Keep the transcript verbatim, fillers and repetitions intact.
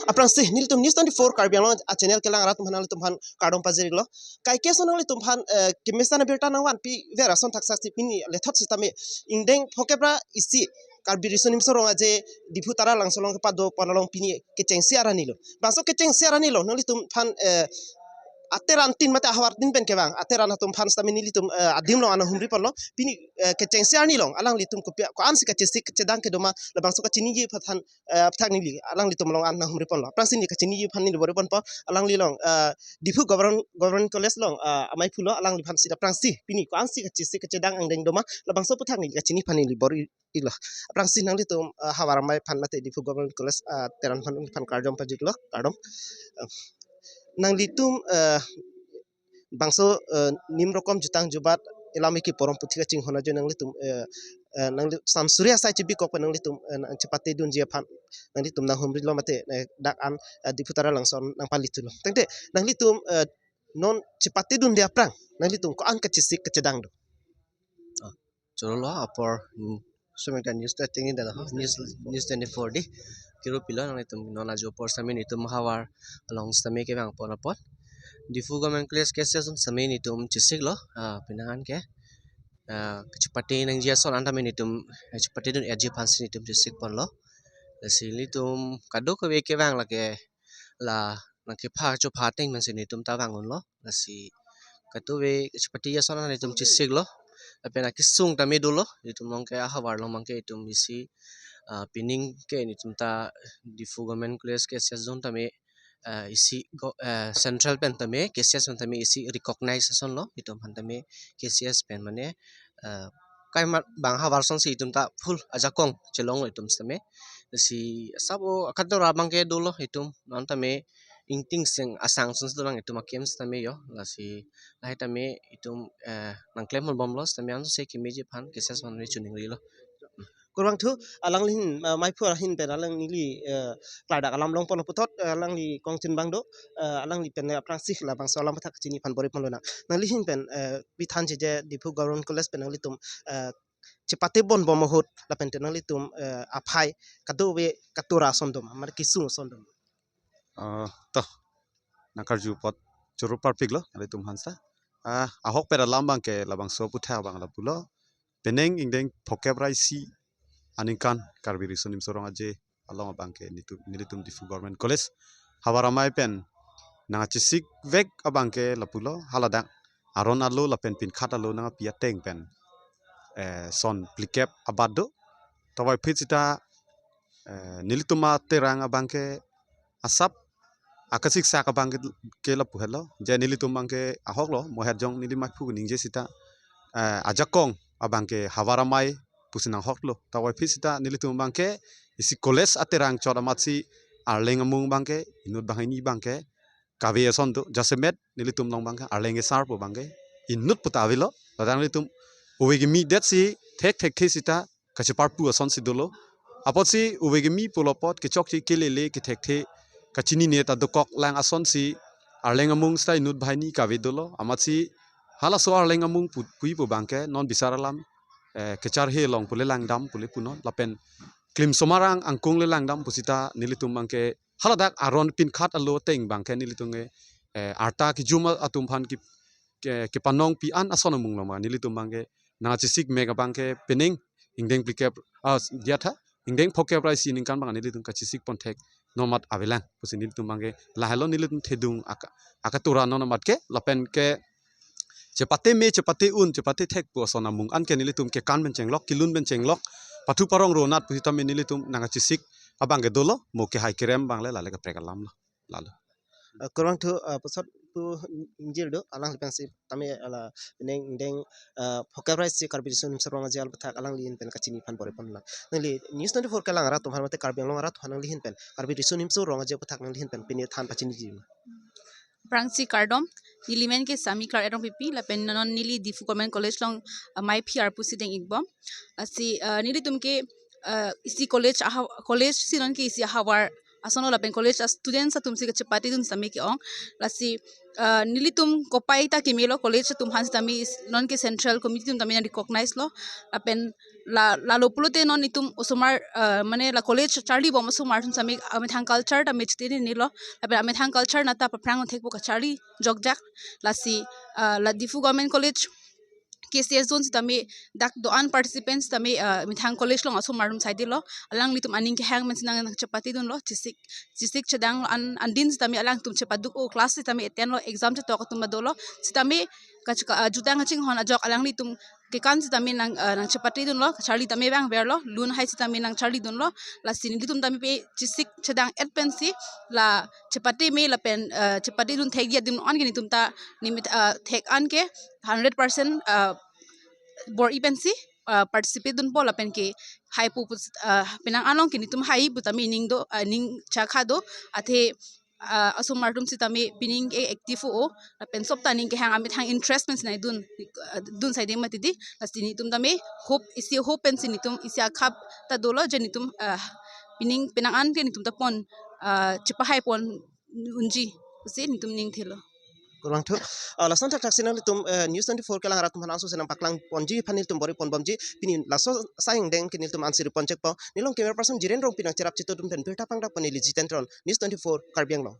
Aphrangsi nelitum News twenty-four Karbi Anglong a channel kelang arat atum aphan nanglitum aphan kardom pajir-iklo. Kaike ason nanglitum aphan, eh, kemesen abirta nangvanpi ver ason thakthak si pini lethot sitame ingdeng phokep ra isi Karbi Riso Nimso Rong Aje Diphu Taralangso along kepado pon along pini kechengsi arni lo. Bangso kechengsi arni lo nanglitum aphan, eh, ateran tin mate ahavar tin pen kevang ateran atum aphan sitame nelitum, eh, adim along an nanghumri ponlo. Pini, eh, kechengsi arni along alanglitum kopi ko-ansi kachesik kachedang kedo ma labangso kachiniji aphan, eh, aphuthak neli alanglitum along an nanghumri ponlo. Aphrangsi neli kachiniji aphan neli bor-i ponpo. Alangli along, eh, Diphu Government, Government College along, eh, amei phulo, alangliphan sita aphrangsi pini ko-ansi kachesik kachedang angdeng do ma labangso aphuthak neli kachini aphan neli bor-i-iklo. Aphrangsi nanglitum, eh, havar amei aphan mate Diphu Government College, eh, ateran aphan, aphan kardom pajir-iklo, kardom. Eh, nanglitum, eh, bangso, eh, nim rokom jutang jubat elam iki porom puthi kachinghon ajoine nanglitum, eh, eh, nangli sam suri asai chibikok pen nanglitum, eh, nangchepatedunji aphan nanglitum nanghumrilo mate, eh, dak an, eh, Diphu Taralangso nangpalithulo. Tangte nanglitum, eh, non chepatedunde aphrang nanglitum ko-an kachesik kachedang do? Chorolo apor, mm, sumekta news ta tingni dala ho, news, News twenty-four di. Kiru pilo nanglitum non ajo apor sitame nelitum havar along sitame kevang pon apot. Diphu Government College K C S along sitame nelitum chesiklo, ah, penang an ke. Ah, kachepate nangji ason an tame nelitum, eh, chepatedun-etji aphansi nelitum chesik ponlo. Lasi nelitum kadokave kevang lake la nangkepha chopha ateng pensi nelitum ta vang unlo. Lasi kadokave kachepate ason an nelitum chesiklo. Lapen akesung tame dolo. Nelitum along ke ahavar along abang ke itum isi, ah, pining ke nelitum ta Diphu Government College K C S along tame, ah, isi go-, ah, central pen tame, K C S pen tame isi recognize ason lo. Itum aphan tame K C S pen mane, ah, kaima bang havar asonsi itum ta full ajakong chelonglo itum sitame. Si asap o akatora abang ke dolo itum non tame ingting seng asang ason si dolang itum akim sitame jo. Lasi lahai tame itum, eh, nangklem hon bomlo sitame ansose kemeji aphan K C S aphan me chuningrilo. Kurvangthu, alangli ahin, eh, mei phu ahin pen alangli, eh, klardak alam long ponlo puthot, eh, alangli kongchin abang do, eh, alangli pen aphrangsi labangso alam athak chini aphan bor-i ponlo nang. Nangli ahin pen, eh, pithan cheje Diphu Government College pen nanglitum, eh, chepate bon bom ahut lapen te nanglitum, eh, aphai kadokave katora ason do ma, mane kesung ason do ma? Ah, to. Nangkarju apot choro parpiklo, nanglitum aphan seta. Ah, ahokpet alam abang ke labangso aputhak abang lapulo. Penang ingdeng phokep ra isi aningkan Karbi Riso Nimso Rong Aje along abang ke nelitum, nelitum Diphu Government College havar amei pen nangchesik vek abang ke lapulo, haladak aron alo lapen pinkhat alo nangpi ateng pen, eh, son phlikep abat do. Tawai phit sita, eh, nelitum aterang abang ke asap akasiksak abang ke, ke lapu helo. Je nelitum abang ke ahoklo, mohet jong neli mei phu ningje sita, eh, ajakong abang ke havar amei pusi nanghoklo. Tawai phit sita nelitum abang ke isi college aterang chot amatsi arleng amung abang ke inut banghini abang ke kave ason do, jasemet nelitum along abang ke arleng asar pu abang ke inut puta avelo. Ladak nelitum ove kimi detsi thekthekthe sita kacheparpu asonsi dolo. Apotsi ove kimi pulo apot kechokche kelele kethekthe kachinine ta dokok lang asonsi arleng amung sita inut banghini kave dolo. Amatsi halaso arleng amung pu-, puji pu abang ke non bisar alam, eh, kecharhe along pule langdam pule punon lapen klim somarang angkung le langdam pusita nelitum abang ke haladak aron pinkhat alo ateng abang ke nelitum ke, eh, arta kejum atum aphan ke, ke, kepanong pi an ason amung lo ma nelitum abang ke nangchesik mek abang ke penang ingdeng phlikep, ah, diya tha, ingdeng phokep ra isi aningkan abang nelitum kachesik pon thek non amat avelang pusi nelitum abang ke lahelo nelitum thedung aka-, akatora non amat ke lapen ke chepate me, chepate un, chepate thek pu ason amung an ke nelitum kekan pen chenglok, kelun pen chenglok, pathu parong ronat pusitame nelitum nangchesik abang ke dolo, mo kehai kerem abang le lale kaprek alam lo. Lalo. Eh, kurvangthu, eh, pusat pu ingjir do, alangli pensi tame ala penang ingdeng, eh, phokep ra isi Karbi Riso Nimso Rong Aje aputhak alangli ahin pen kachini aphan bor-i ponlo. Nangli News twenty-four kelang arat atum aphan mate Karbi Anglong arat atum aphan nangli ahin pen Karbi Riso Nimso Rong Aje aputhak nangli ahin pen pini than pachiniji ma? Aphrangsi kardom, neli men ke Sami Klar Erong Pipi, lapen non neli Diphu Government College along, uh, mei phi arpu si deng-ikbom. Uh, si, uh, nelitum ke, uh, isi college aha-, college si non ke isi ahavar Ason lo lapen college a students atum si kachepate dun sitame ke-ong. Lasi ah, nelitum kopai ta kemelo, college atum aphan sitame is non ke central committee atum tame nang recognize lo. Lapen la lalo pulote non itum osomar ah, mane la college charli bom osomar atum sitame amethang culture tame chitene lo. Lapen amethang culture nata paphrang thekpo kacharli jokjak. Lasi ah, la Diphu Government College K C S zone sitame dak do-an participants sitame ah, methang college along asomar atum saidelo. Alanglitum aning kehang pen si nang nangchepate dunlo, chisik chisik chedang an andin sitame alangtum chepaduk-o, class sitame attend lo, exam chetok atum ba dolo. Sitame kachika ah, jutang kachinghon ajok alanglitum kekan sitame nang ah, nangchepate dunlo, kacharli tame bang verlo, lun hai sitame nangcharli dunlo. Lasi nelitum tame pe chisik chedang et pensi la chepate me lapen ah, chepate dun thekji adim an ke netum ta nimit ah, thek an ke hundred percent ah, bor-i pensi ah, participate dunpo lapen ke haipo pu ah, penang an along ke netum hai pu tame ning do ah, ning chakha do. Athe ah, asomar atum sitame pining ke active o lapen sop ta ning kehang amethang interest pen sinai dun ah, dun saide mati di. Lasi netum tame hope, isi hope pensi netum isi akhap ta dolo je netum ah, pining penang an ke netum ta pon ah, chepahai pon unji pusi netum ning thelo. Kurang thu. Ah, lason thakthak si nanglitum eh, News twenty-four kelang arat atum aphan aso senang paklang ponji aphan nelitum bor-i pon bomji. Pini laso asai angdeng ke nelitum ansiri pon chekpo. Nelong camera person Jiren Rongpi nangcherap chito atum pen birta pangdak pon neli Jiten Teron, News twenty-four Karbi Anglong.